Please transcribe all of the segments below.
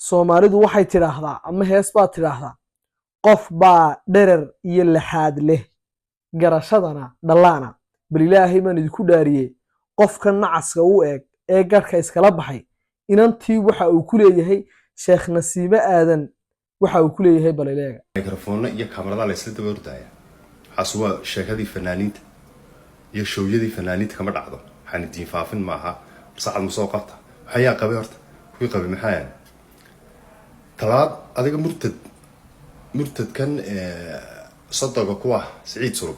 Soomaalidu waxay tidhaahdaa ama hees baa tidhaahdaa, qof baa dherer iyo laxaad leh, garashadana dhallaana. Bal Ilaahay baan idinku dhaariyey, qofka nacaska u eeg ee garhka iskala baxay, inantii waxa uu ku leeyahay Sheekh Nasiime Aadan waxa uu ku leeyahay, balileega. Mikrofoonna iyo kamarada la isla daba ordaya. Waxaas waa sheekadii fanaaniinta iyo showyadii fanaaniinta. Kama dhacdo. Waxaana diin faafin maaha. Sacad musoo qabta. Waxayaa qabay horta kuwii qabay maxaa talabaad? Adiga murtad, murtadkan sodoga kuwa Siciid Sulub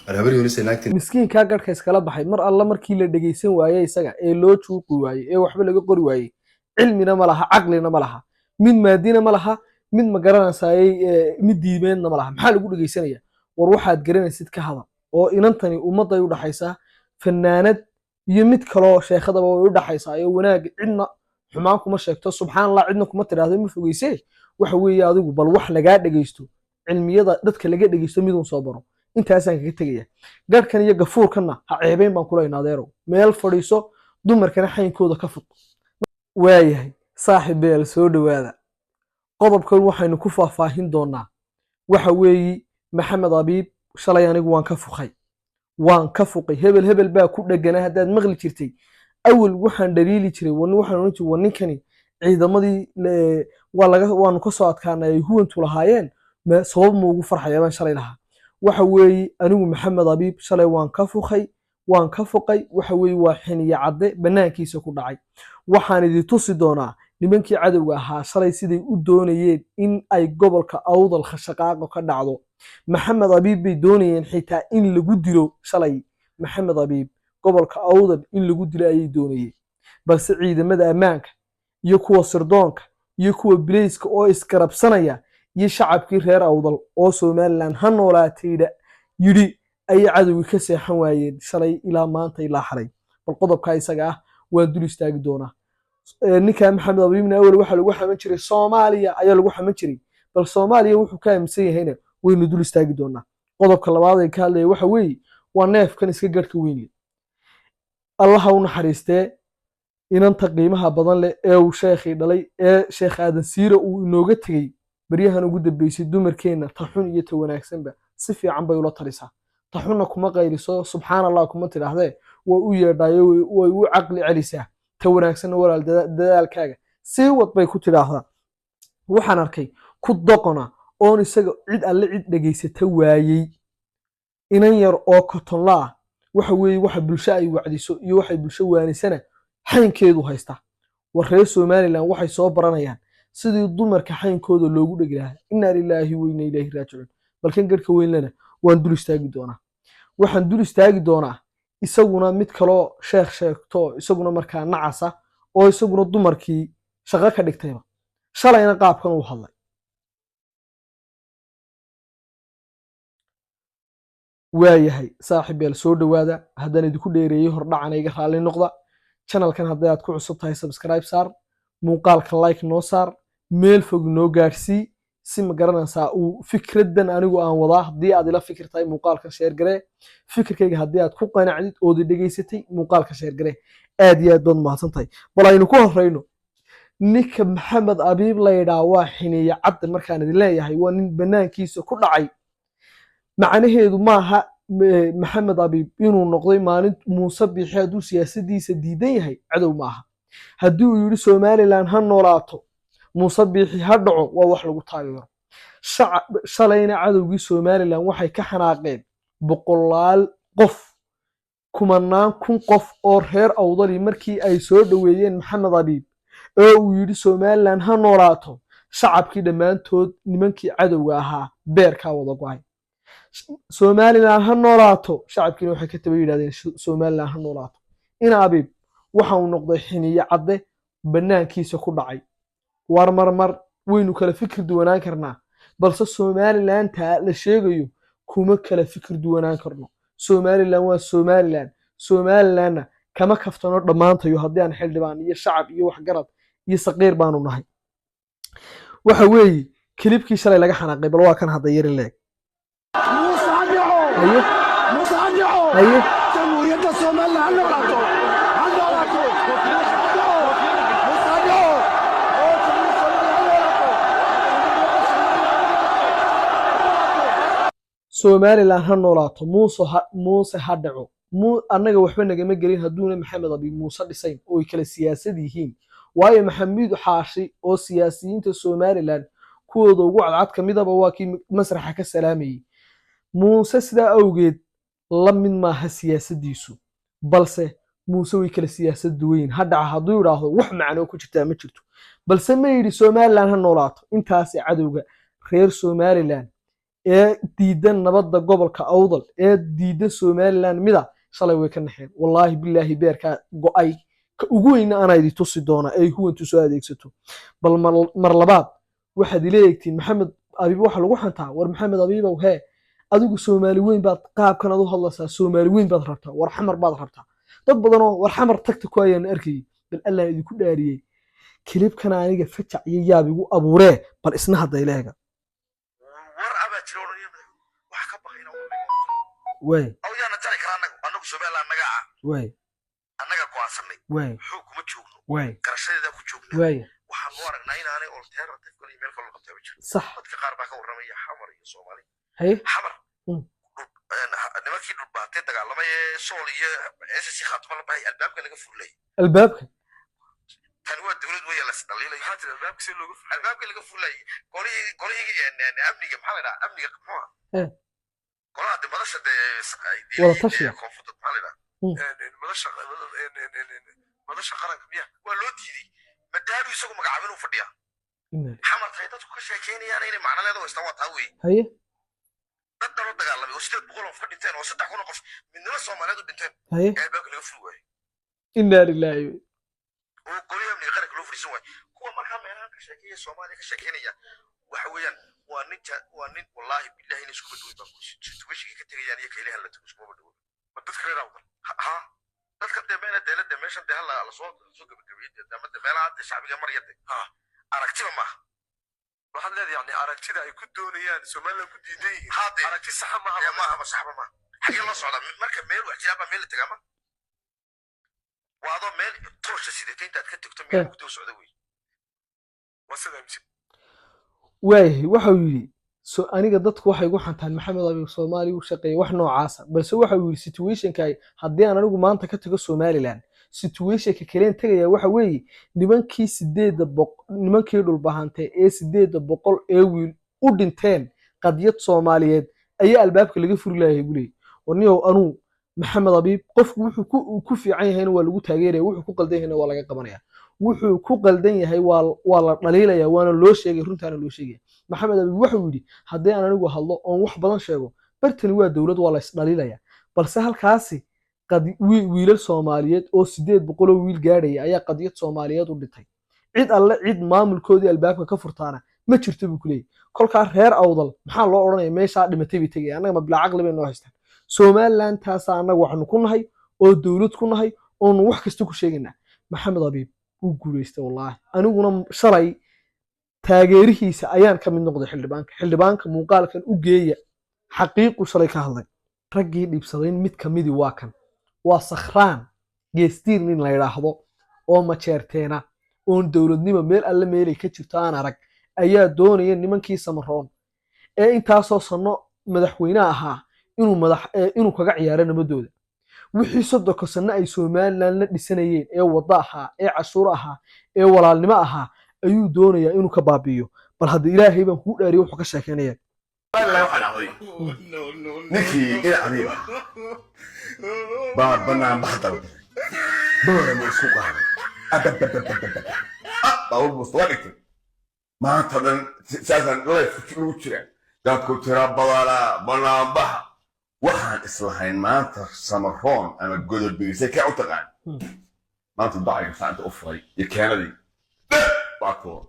arhabar Yoonise naagti. Miskiinkaa garhka iskala baxay, mar alla markii la dhegaysan waayey isaga ee loo juuqi waayey ee waxba laga qori waayey, cilmina ma laha, caqlina ma laha, mid maadina ma laha, mid ma garanaysaayey, mid diimeedna ma laha. Maxaa lagu dhegaysanaya? War waxaad garanaysid ka hadal. Oo inantani ummadday u dhaxaysaa, fanaanad iyo mid kaloo sheekhadaba way u dhaxaysaa oo wanaag cidna xumaan kuma sheegto, subxaan Allah cidna kuma tidhaahdo, ma fogeyse. Waxa weeye adigu bal wax lagaa dhegaysto, cilmiyada dadka laga dhegaysto midun soo baro. Intaasaan kaga tegaya. Garhkan iyo gafuurkanna ha ceebeyn baan kula adeerow. Meel fadhiiso, dumarkana xaynkooda ka fog. Waayahay saaxiibeel, soo dhowaada. Qodobkan waxaynu ku faahfaahin doonaa waxa weeyi Maxamed Abiib. Shalay anigu waan ka fuqay, waan ka fuqay. Hebel hebel baa ku dhegana haddaad maqli jirtay. Awal waxaan dhaliili jiray, waxaan oran jiray, war ninkani ciidamadii waa laga waanu ka soo adkaanay ay huwantu lahaayeen, sabab ma ugu farxaya baan shalay lahaa. Waxa weeye anigu Maxamed Abiib shalay waan ka fuqay, waan ka fuqay. Waxa weeye waa xiniyo cadde banaankiisa ku dhacay. Waxaan idin tusi doonaa nimankii cadowga ahaa shalay siday u doonayeen in ay gobolka Awdal khashaqaaqo ka dhacdo. Maxamed Abiib bay doonayeen xitaa in lagu dilo. Shalay Maxamed Abiib gobolka Awdal in lagu dilo ayay doonayeen, balse ciidamada ammaanka iyo kuwa sirdoonka iyo kuwa bileyska oo isgarabsanaya iyo shacabkii reer Awdal oo "Somaliland ha noolaatayda" yidhi ayay cadowgii ka seexan waayeen shalay ilaa maanta ilaa xalay. Bal qodobkaa isaga ah waan dul istaagi doonaa. Ninka Maxamed Abiibna awel waxaa lagu xaman jiray Soomaaliya ayaa lagu xaman jiray. Bal Soomaaliya wuxuu ka aaminsan yahayna waynu dul istaagi doonaa. Qodobka labaad ee ka hadlaya waxa weeye waa neefkan iska garhka weyn leh. Allaha u naxariistee inanta qiimaha badan leh ee uu sheekhii dhalay ee Sheekh Aadan Siire uu inooga tegey. Baryahan ugu dambeysay dumarkeenna ta xun iyo ta wanaagsanba si fiican bay ula talisaa. Ta xunna kuma qayliso, subxaan Allah kuma tidhaahdee, way u yeedhaayo, way u caqli celisaa. Ta wanaagsanna "Walaal, dadaalkaaga sii wad" bay ku tidhaahdaa. Waxaan arkay ku doqona oon isaga cid alle cid dhegaysata waayey, inan yar oo kotonla ah. Waxa weeye waxa bulsho ay wacdiso iyo waxay bulsho waanisana xaynkeedu haystaa. War reer Somaliland waxay soo baranayaan sidii dumarka xaynkooda loogu dhegi lahaa. Innaa lilaahi wa inna ilaahi raajicuun. Balkan garhka weynlena waan dul istaagi doonaa. Waxaan dul istaagi doonaa isaguna mid kaloo sheekh sheegto, isaguna markaa nacasa oo isaguna dumarkii shaqo ka dhigtayba, shalayna qaabkan uu hadlay. Waayahay saaxiib yaal, soo dhowaada. Haddaan idinku dheereeyey hordhacana iga raalli noqda. Channelkan haddii aad ku cusub tahay, subscribe saar, muuqaalka like noo saar, meel fog noo gaadhsii si ma garanaysaa uu fikraddan anigu aan wadaa. Haddii aad ila fikir tahay, muuqaalka share garee. Fikirkayga haddii aad ku qanacdid ood i dhegaysatay, muuqaalka share garee. Aad iyo aad baad mahadsan tahay. Bal aynu ku horreyno ninka Maxamed Abiib la yidhaa. Waa xiniye cadde markaan idin leeyahay waa nin banaankiisa ku dhacay. Macnaheedu maaha Maxamed Abiib inuu noqday maalin Muuse Biixi hadduu siyaasadiisa diidan yahay cadow maaha. Haddii uu yidhi "Somaliland ha noolaato, Muuse Biixi ha dhaco", waa wax lagu taageero. Shalayna cadowgii Somaliland waxay ka xanaaqeen boqolaal qof, kumanaan kun qof oo reer Awdali markii ay soo dhoweeyeen Maxamed Abiib oo uu yidhi "Somaliland ha noolaato". Shacabkii dhammaantood nimankii cadowga ahaa beerkaa wada go'ay. "Somaliland ha noolaato", shacabkiina waxay ka taba yidhahdeen "Somaliland ha noolaato". Ina Abiib waxa uu noqday xiniye cadde banaankiisa ku dhacay. War marmar waynu kala fikir duwanaan karnaa, balse Somalilandta la sheegayo kuma kala fikir duwanaan karno. Somaliland waa Somaliland. Somalilandna kama kaftano dhammaantayo haddii aan xildhibaan iyo shacab iyo waxgarad iyo saqiir baanu nahay. Waxa weeye clipkii shalay laga xanaaqay, bal waa kan hadda yari leeg. Muuse ha dhaco! Haye. Muuse ha dhaco! Haye. Jamhuuriyadda Somaliland ha noolaato, ha noolaato! Muuse ha dhaco, Muuse ha dhaco! Somaliland ha noolaato, Muuse ha, Muuse ha dhaco. Annaga waxba nagama gelin hadduuna Maxamed Abi Muuse dhisayn oo ay kala siyaasad yihiin, waayo Maxamuud Xaashi oo siyaasiyiinta Somaliland kuwooda ugu cadcad ka midaba waa kii masraxa ka salaamayey Muuse. Sidaa awgeed la mid maaha siyaasadiisu, balse Muuse way kala siyaasad duwan yihiin. Ha dhaca hadduu yidhaahdo, wax macnoo ku jirtaa ma jirto, balse ma yidhi Somaliland ha noolaato. Intaasi cadowga reer Somaliland ee diidan nabadda gobolka Awdal, ee diidan Somaliland mida, shalay way ka naxeen. Wallaahi bilaahi, beerkaa go'ay ka ugu weyna anaa idi tusi doona ay huwantu soo adeegsato. Bal mar labaad waxaad ila eegtiin Maxamed Abiib. Waxa lagu xantaa, war Maxamed Abiibow, hee, adigu Soomaali weyn baad qaabkan aad u hadlaysaa, Soomaali weyn baad rabtaa, war Xamar baad rabtaa. Dad badanoo war Xamar tagta ku ayaan arkayay. Bal Allah idinku dhaariyey, clipkana aniga fajac iyo yaab igu abuuree, bal isna hadda ila eega. War abaa jira odhanaya madax wax ka baqayna. Waay. Aw, yaana jari karaa annagu Somaliland annaga ah, annaga go'aansanay. Xoog kuma joogno, garashadeeda ku joogna. Waxaan u aragnaa inaanay alternative kale iyo meel kale la qabtaa ma jiro. Dadka qaar baa ka warramaya Xamar iyo Soomaali. Xamar nimankii dhulbaatay dagaalamay ee Sool iyo SSC Khaatuma la baxay, albaabka laga furlay. Albaabka. Tani waa dowlad weya las dhaliilayo. Albaabka see looga fulay? Albaabka laga furlay, golihii amniga, maxaa la dhahaa, amniga muxuu ah, golaha de madasha de Wada tashiga. Koonfurta, maxaa la dhahaa? Madasha qaranka miya? Waa loo diiday, madaalu isagu magacaabin uu fadhiyaa. Xamar tahay dadku ka sheekeynayaan inay macno leeda haystaan, waa taa wey. Dad daba dagaalamay oo 800 qof ka dhinteen oo 3000 oo qof midnimo Soomaaliyeed u dhinteen ee albaabka laga furi waayey. Inaa lilaahi. Oo golihi amniga qaranka loo fariisan waayo. Kuwa markaa meelahan ka sheekeeya, Soomaaliya ka sheekeynaya, waxa weeyaan waa nin waa nin, wallaahi billahi, in iskuma dhawey baa situationka ka tegayaan iyo kaylahan la tago iskuma dhawo. Ma dadka reer Awdal? Ha, dadka dee meela deelada meeshan dee hala lasoo soo gabagabiyey dee ama dee meelaha dee shacbiga marya dee aragtiba maaha. Waxaad leedahay yani aragtida ay ku doonayaan Somaliland ku diidan yihiin Ha dee. aragti saxa maaha. Dee maaha, saxba maaha. Xagee loo socdaa marka meel wax jiraan baa meel la tegaa ma waa adoo meel toosha sidata intaad ka tegto meel mugdi u socda wey. Waa sidaa mise? Waayahay, waxa uu yidhi, so aniga dadku waxay igu xantaan Maxamed Abiib Soomaaliya u shaqeeya, wax noocaasa, balse waxa uu yidhi situationka haddii aan anigu maanta ka tago Somaliland, situationka kaleen tegaya waxa weeye nimankii 800, nimankii dhulbahantay ee 800 ee wiil u dhinteen qadiyad Soomaaliyeed ayaa albaabka laga furi lahay buleeyay. Warniyow, anuu Maxamed Abiib qofku wuxuu ku fiican yahayna waa lagu taageeraya, wuxuu ku qaldan yahayna waa laga qabanaya. Wuxuu ku qaldan yahay waa la dhaliilaya, waana loo sheegay, runtaana loo sheegaya. Maxamed Abiib wuxuu yidhi haddii aan anigu hadlo oon wax badan sheego, bartani waa dowlad, waa la isdhaliilaya, balse halkaasi wiilal Soomaaliyeed oo 800 wiil gaadhaya ayaa qadiyad Soomaaliyeed u dhintay. Cid alle cid maamulkoodii albaabka ka furtaana ma jirto buu ku leeyahy. Kolkaa reer Awdal maxaa loo odhanaya meeshaa dhimatay bay tegaya? Annaga ma bilaa caqli bay noo haystaan? Somaliland taasaa annaga waxaanu ku nahay oo dowlad ku nahay oonu wax kasta ku sheegaynaa. Maxamed Abiib wuu guulaystay wallaahi. Aniguna shalay taageerihiisa ayaan ka mid noqday. Xildhibaanka muuqaalkan u geeya, xaqiiqu shalay ka hadlay. Raggii dhiibsadayn mid ka midii waa kan, waa Sakhraan Geestiir nin la yidhaahdo oo majeerteena oon dowladnimo meel alle meelay ka jirto aan arag, ayaa doonaya nimankii Samaroon ee intaasoo sanno madaxweyne ahaa inuu madax inuu kaga ciyaaro nabadooda. Wixii 30-ka sanno ay Somaliland la dhisanayeen ee waddo ahaa, ee cashuur ahaa, ee walaalnimo ahaa ayuu doonayaa inuu ka baabi'iyo. Bal hadda Ilaahay baan kuu dhaariyo, wuxuu ka sheekeynaya. Waxaa dhacday ninkii ina Abiib ah baa banaan bax dalbaday, Boorama isku qaaday, abababababa baabuur buu soo dhigtay. Maanta dhan saasaan life lagu jira, dadku tira badanaa banaanbaxa. Waxaan islahayn maanta Samaroon ama Godobgeysay kaa u taqaan, maanta dacayga saanta u furay iyo keenadii baa tuur,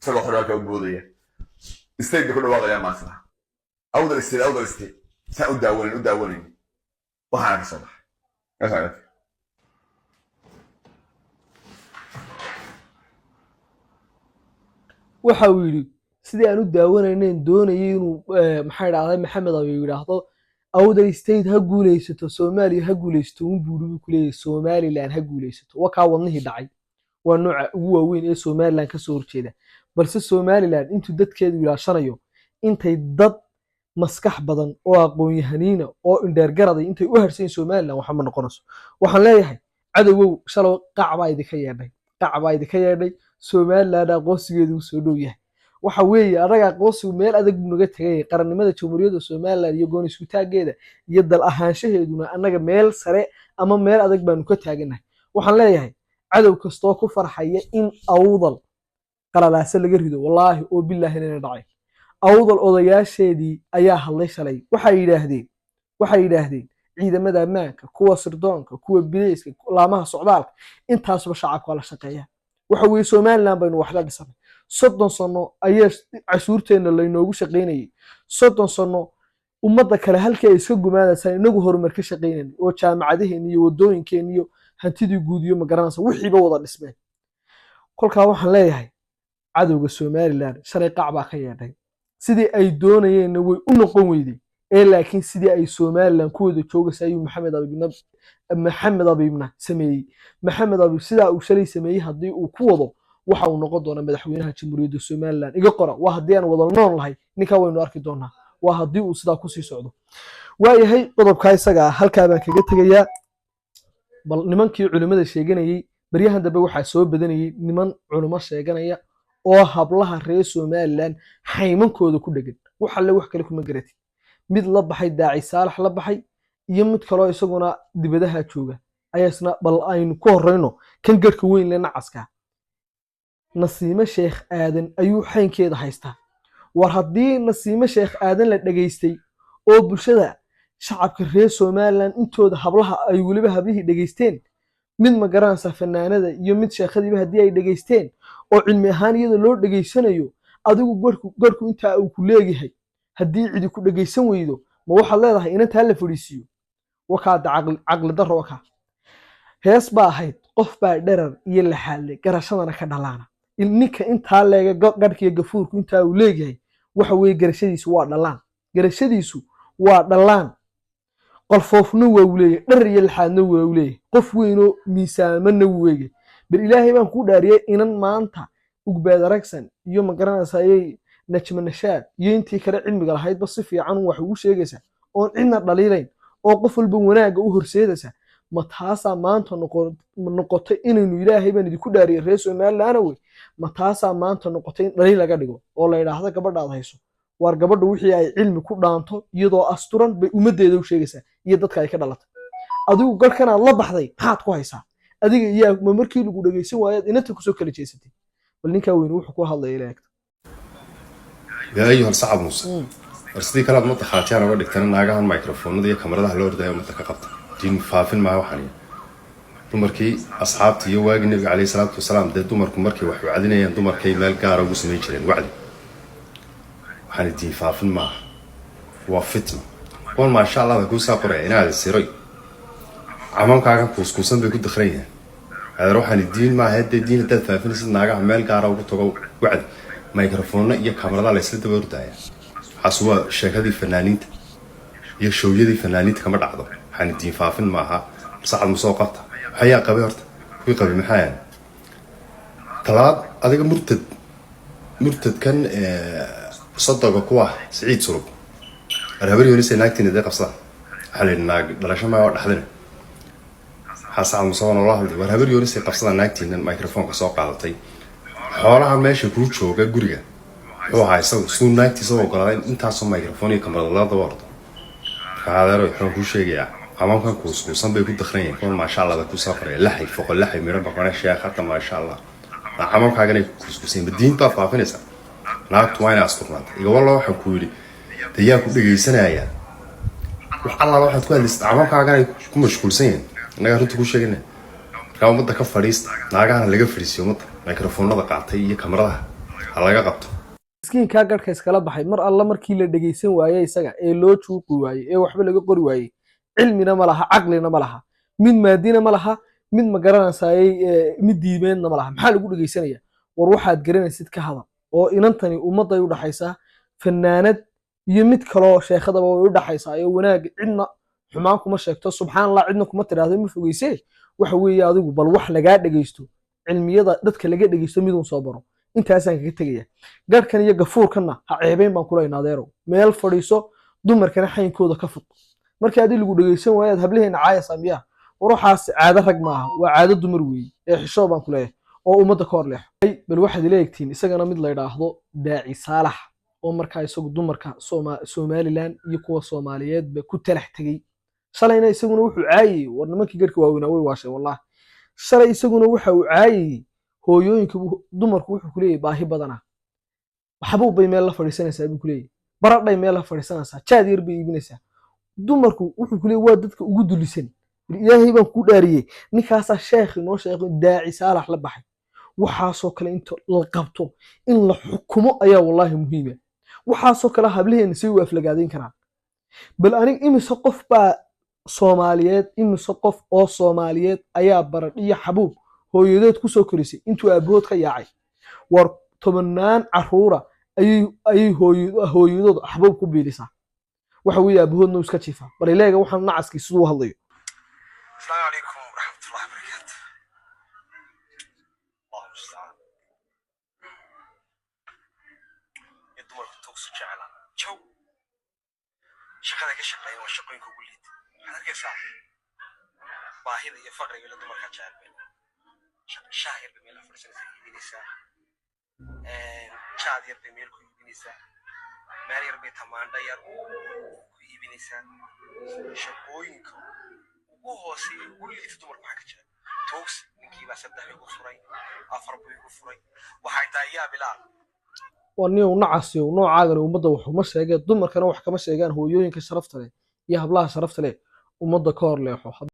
isagoo xoraalka u boodaya, state ku dhawaaqaya maanta, Awdal State, Awdal State. Saan u daawanayn u daawanayn, waxaana ka soo baxay. Waxa uu yidhi sidii aan u daawanaynayn doonayay inuu maxaa idhahday, Maxamed Abi yidhaahdo Awdal State ha guulaysato, Soomaaliya ha guulaysato, un buuri buu ku leeyahay Somaliland ha guulaysato. Waa kaa wadnihii dhacay, waa nooca ugu waaweyn ee Somaliland kasoo horjeeda. Balse Somaliland intuu dadkeedu ilaashanayo, intay dad Maskax badan oo aqoon-yahaniina oo indheergaraday intay u harsayin Somaliland waxba ma noqonayso. Waxaan leeyahay, cadowgow, shalow qac baa idinka yeedhay, qac baa idinka yeedhay. Somaliland aqoonsigeedu uu soo dhow yahay. Waxa weeye, anaga aqoonsigu meel adag buu naga tegay. Qarannimada Jamhuuriyadda Somaliland iyo gooni isku-taaggeeda iyo dal ahaanshaheeduna annaga meel sare ama meel adag baanu ka taaganahay. Waxaan leeyahay, cadow kastoo ku farxaya in Awdal qalalaase laga rido, wallaahi oo bilaahi inayna dhacay. Awdal odayaasheedii ayaa hadlay shalay. Waxay yidhaahdeen ciidamada ammaanka, kuwa sirdoonka, kuwa bileyska, laamaha socdaalka, intaasuba shacabka waa la shaqeeya. Waxa weeye, Somaliland baynu waxla dhisanay. 30 sano ayaa cashuurteenna laynoogu shaqaynayay. 30 sano ummadda kale halkii ay iska gumaanaysaan inagu horumar ka shaqaynayna, oo jaamacadaheenna iyo waddooyinkeenna iyo hantidii guud iyo magaranaysa wixiiba wada dhismeen. Kolkaa waxaan leeyahay, cadowga Somaliland shalay qac baa ka yeedhay. Sidii ay doonayeenna way u noqon weyday ee laakiin sidii ay Somaliland ku wada joogaysa ayuu Maxamed Abiibna sameeyey. Maxamed Abiib sidaa uu shalay sameeyey haddii uu ku wado, waxa uu noqon doonaa madaxweynaha Jamhuuriyadda Somaliland. Iga qora, waa haddii aan wada nool nahay, ninkaa waynu arki doonaa. Waa haddii uu sidaa kusii socdo. Waayahay, qodobkaa isaga ah halkaa baan kaga tegayaa. Bal nimankii culimmada sheeganayey, baryahan dambe waxaa soo badanayey niman culimo sheeganaya oo hablaha reer Somaliland xaymankooda ku dhegan. Wax alle wax kale kuma garatid. Mid la baxay Daaci Saalax la baxay iyo mid kaloo isaguna dibadaha jooga ayaa isna. Bal aynu ku horeyno kan garhka weyn le, nacaska. Nasiime Sheekh Aadan ayuu xaynkeeda haystaa. War haddii Nasiime Sheekh Aadan la dhegaystay oo bulshada shacabka reer Somaliland intooda hablaha ay weliba hablihii dhegaysteen, mid ma garanaysaa fanaanada iyo mid sheekhadiiba haddii ay dhegaysteen oo cilmi ahaan iyada loo dhegaysanayo, adigu garhku intaa uu ku leeyahay haddii cidi ku dhegaysan weydo, ma waxaad leedahay inantaa la fadhiisiiyo? Wakaada caqli darro wakaa. Hees baa ahayd, qof baa dherar iyo laxaalle garashadana ka dhalaana. Ninka intaa leega, garhkiyo gafuurku intaa uu leeyahay, waxa weeye garashadiisu waa dhalaan, garashadiisu waa dhalaan. Qolfoofna waa uu leeyahay, dherar iyo laxaadna waa uu leeyahay, qof weynoo miisaamanna wuu eegay. Bal Ilaahay baan kuu dhaariyey, inan maanta Ugbaad Aragsan iyo magaranaysaayey Najma Nashaad iyo intii kale cilmiga lahaydba si fiican wax ugu sheegaysa oon cidna dhaliilayn oo qof walba wanaagga u horseedaysa, ma taasaa maanta noqotay inaynu, Ilaahay baan idinku dhaariyey, reer Somaliland wey, ma taasaa maanta noqotay in dhaliil laga dhigo oo la yidhaahdo gabadhaad hayso? Waar gabadha wixii ay cilmi ku dhaanto iyadoo asturan bay ummaddeeda u sheegaysaa iyo dadka ay ka dhalatay. Adigu garhkanaad la baxday maxaad ku haysaa? Adiga iyo ma markii lagu dhegaysan waayaad inanta kusoo kala jeesatay? Bal ninkaa weyne wuxuu ku hadlaya ila eegta. Yaa ayuhal sacab muuse, war sidii kale aad ummadda khaatiyaan uga dhigtana, naagahan microfoonada iyo kamaradaha loo ordaya ummadda ka qabta. Diin faafin maaha waxaan. Dumarkii asxaabta iyo waagii Nebiga caleyhi salaatu wasalaam, dee dumarku markay wax wacdinayaan dumarkay meel gaara ugu samayn jireen wacdi. Waxaana diin faafin maaha, waa fitna. Kuwan maasha Allah baa kuusaa qoraya inaad siroy camaamkaagan kuuskuusan bay ku dakran yihiin. Adeer, waxaani diin maaha. Dee diin haddaad faafinaysid, naagaha meel gaara ugu tago wacdi. Microfoonna iyo kamaradaha la isla daba ordaya, waxaas waa sheekadii fanaaniinta iyo showyadii fanaaniinta kama dhacdo. Waxaani diin faafin maaha. Sacad musoo qabta. Waxayaa qabay horta? Kuwii qabay maxaa talabaad? Adiga murtadkan sodoga kuwa Siciid Sulub, war habar Yoonis naagtiina dee qabsada. Waxaa la yidhi naag dhalasho maa oo dhaxdina. Waxaa Sacad musoo noola hadlay. War habar Yoonisay qabsada naagtiina microfoonka soo qaadatay. Xoolaha meesha kuu jooga guriga muxuu ahaa isagu siduu naagtiisa u ogolaaday intaasoo microphone iyo kamarad la daba ordo? Marka adeero, waxaan kuu sheegayaa, xamaamkan kuuskuusan bay ku dakran yihiin kuwan maasha Allah bay kusoo qoraya. Laxay foqo laxay midhan baqone sheekh hadda maasha Allah xamaamkaagan ay kuuskuusan. Ma diintaa faafinaysa? Naagtu waa inay asturnaanta. Iga wallo, waxaan ku yidhi dee yaa ku dhegaysanaya? Wax allaala waxaad ku hadlaysid xamaamkaagan ay ku mashquulsan yihiin. Innagaa runta kuu sheegana. Markaa ummadda ka fadhiista, naagahana laga fadhiisiyo ummadda microfoonada qaatay iyo kamaradaha ha laga qabto. Miskiinkaa garhka iskala baxay, mar alla markii la dhegaysan waayey isaga ee loo juuqi waayey ee waxba laga qori waayey, cilmina ma laha, caqlina ma laha, mid maadina ma laha, mid ma garanaysayey, mid diimeedna ma laha. Maxaa lagu dhegaysanaya? War waxaad garanaysid ka hadal. Oo inantani ummadday u dhaxaysaa, fanaanad iyo mid kaloo sheekhadaba way u dhaxaysaa oo wanaag cidna xumaan kuma sheegto, subxaan Allah cidna kuma tidhaahdo, ma fogeysee. Waxa weeye, adigu bal wax lagaa dhegaysto, cilmiyada dadka laga dhegaysto midun soo baro. Intaasaan kaga tegaya. Garhkan iyo gafuurkanna ha ceebeyn baan kula adeerow. Meel fadhiiso. Dumarkana xaynkooda ka fuq. Markii adii lagu dhegeysan waayo aad hablaheena caayaysaa miyaa? War waxaas caado rag maaha, waa caado dumar weeye. Ee xishoo baan ku leeyahay oo ummadda ka hor leexo. Bal waxaad ila egtiin isagana mid la yidhaahdo Daaci Saalax oo markaa isagu dumarka Somaliland iyo kuwa Soomaaliyeedba ku talax tegey. Shalayna isaguna wuxuu caayayey, war nimankii garhka waaweynaa way waasheen wallahi. Shalay isaguna waxa uu caayayey hooyooyinka dumarku. Wuxuu ku leeyahay baahi badana, waxbuu bay meel la fadhiisanaysaa buu ku leeyahay, baradhay meel la fadhiisanaysaa, jaad yar bay iibinaysaa. Dumarku wuxuu ku leeyahay waa dadka ugu dulisan. Ilaahay baan ku dhaariyey, ninkaasaa sheekh inoo sheegay, Daaci Saalax la baxay. Waxaasoo kale inta la qabto in la xukumo ayaa wallaahi muhiima. Waxaasoo kale hablaheena say u aflagaadayn karaan? Bal aniga imise qof baa Soomaaliyeed, imise qof oo Soomaaliyeed ayaa baradhiyo xabuub hooyadeed kusoo korisay intuu aabahood ka yaacay? War 10-naan caruura ayay hooyadood xabuub ku biilisaa. Waxa weeye aabahoodna uu iska jiifaa. Bal ileega waxaan nacaskii siduu u hadlayo. السلام عليكم ورحمة الله وبركاته. الله المستعان. Iyo dumarku tuugsi jeclaa jow shaqada ka shaqeeya waa shaqooyinka ugu liita. Waxaad arkaysaa baahida iyo faqriga ila dumarkaa jecel bay shaah yar bay meel la fadhiisanaysaa iibinaysaa, jaad yar bay meel ku iibinaysaa, meel yar bay tamaandho yar ku iibinaysaa. Shaqooyinka ugu hooseeya ugu liita dumarku waxaa ka jira tuugsi. Ninkiibaa saddex igu furay, afar buu igu furay. Waxay tahay yaa bilaal. Waa nin nacasiyo noocaagana ummadda wax uma sheegeen, dumarkana wax kama sheegaan, hooyooyinka sharafta leh iyo hablaha sharafta leh ummadda ka hor leexo.